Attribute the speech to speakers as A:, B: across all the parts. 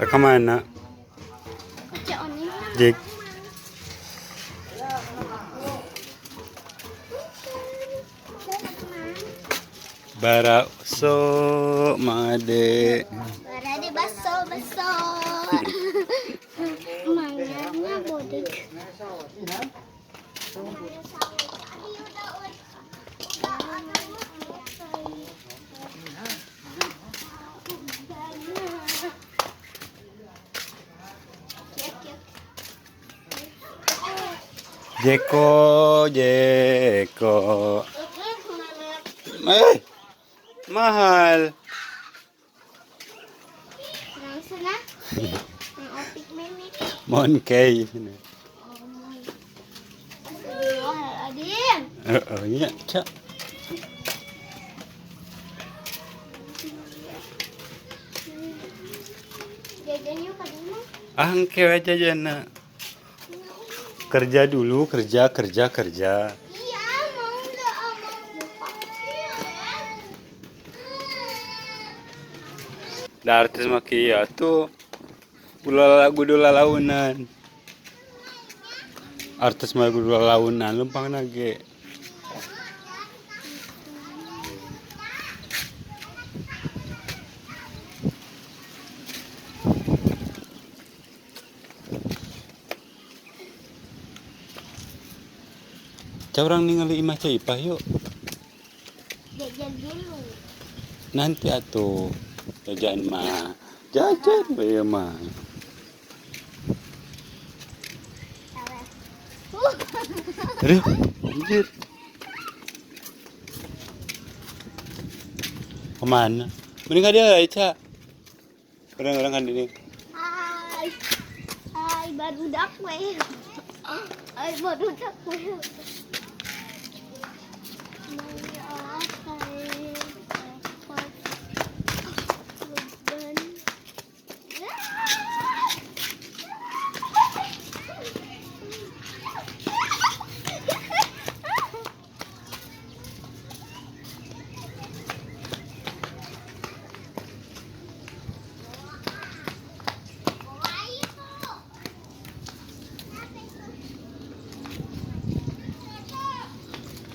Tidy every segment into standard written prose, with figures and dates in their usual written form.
A: Ke mana? Jik. Barakso made.
B: Barade baso baso. Manganya bodik.
A: Jeko, Jeko. Eh, mahal. Monkey. Oh, iya, Cak. Angke aja jana. Kerja dulu, kerja, kerja, kerja.
B: Iya, mau udah.
A: Da artis mah kieu tuh. Ulah lagu lalaunan. Artis mah kudu lalaunan lempang ge. Urang ningali imah Ceu Ipah yuk.
B: Jajan dulu.
A: Nanti atuh. Jajan mah. Jajan we mah. Aduh, anjir. Kemana? Mending dia Ica. Orang-orang kan ini.
B: Hai. Hai, barudak we. Hai, barudak we.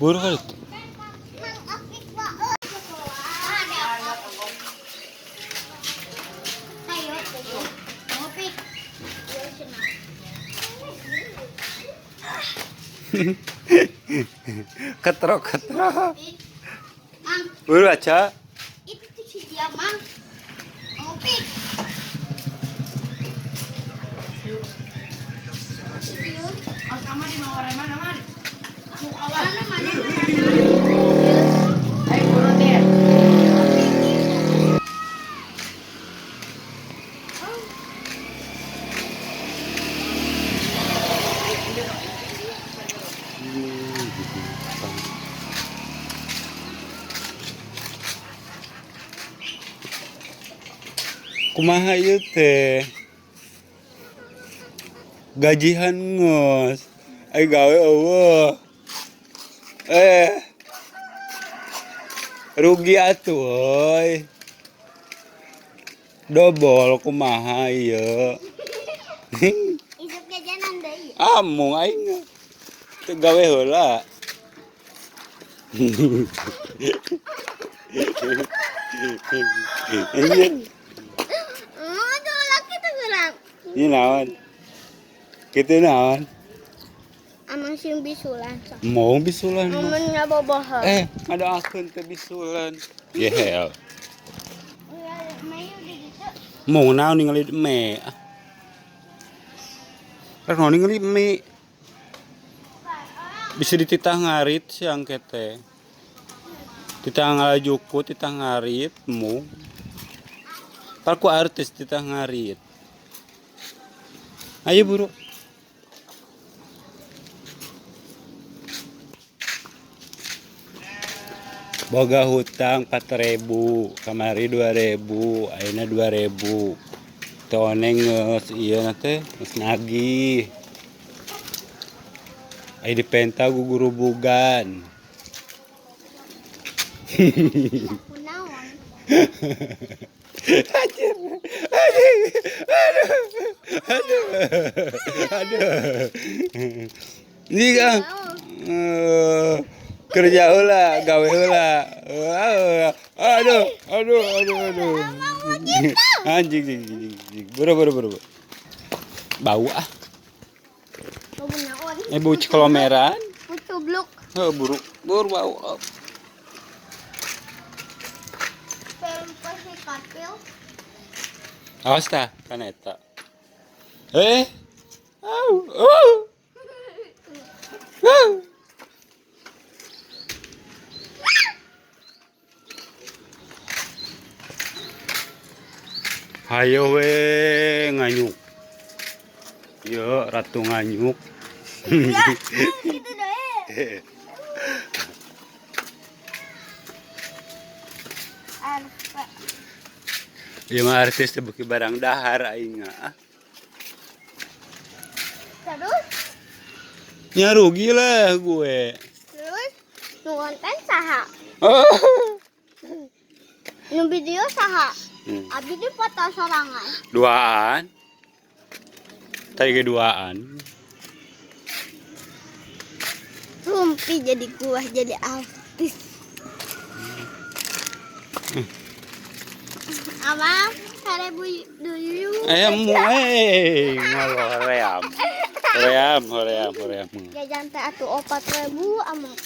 A: Buru kali itu. Ketrok ketrok. Buru aja.
B: Itu tuh si dia, Mang. Opik. Mana mana mana.
A: Kumaha ieu teh? Gajihan ngos. Ai gawe eueuh. Eh. Rugi atuh euy. Dobol kumaha ieu.
B: Isuk jajanan deui.
A: Amung aing. Teu gawe heula. Anjir.
B: Aduh, laki tuh gerak.
A: Ini naon? Kitu naon?
B: Amang sing bisulan.
A: Mau bisulan mah.
B: Amun ngabobohon.
A: Eh, ngadoakeun teh bisulan. Gehel. Mau naon ningali me. Rek naon ningali me. Bisa dititah ngarit siang kete. Titah ngalajuku, titah ngarit mu. Par ku artis titah ngarit. Ayo buru. Boga hutang 4.000, kamari 2.000, ayeuna 2.000. Teh oneng geus ieu na teh geus nagih. Aya dipenta gugurubugan.
B: Kunaon?
A: Anjir. Anjir. Aduh. Aduh. Aduh. Ini kan kerja heula, gawe heula. Aduh, aduh, aduh, aduh. Anjing, anjing, anjing, anjing. Buru, buru, buru. Bau ah.
B: Bau naon?
A: Eh, bau ciklomeran.
B: Pucubluk.
A: Heuh, buru, buru bau.
B: Film si kapil.
A: Awas tah, kan eta. Eh. Au, au. Au. Hayo we nganyuk. Yo, ratu nganyuk.
B: Ya, gitu deh. Arpa.
A: Ieu mah artis teh beuki barang dahar aing ah.
B: Terus,
A: Ya rugi lah gue.
B: terus nu konten saha?
A: Oh.
B: Nu video saha?
A: Hmm.
B: Abi di foto sorangan.
A: Duaan. Tadi ge duaan.
B: Rumpi jadi gua jadi artis. Abang, 1.000 dulu.
A: Eh, mu eh ngolo hoream. Hoream, hoream, hoream.
B: Jajan teh atuh 4.000 amang.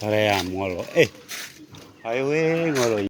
A: Hoream ngolo. Eh. Ayo we ngolo.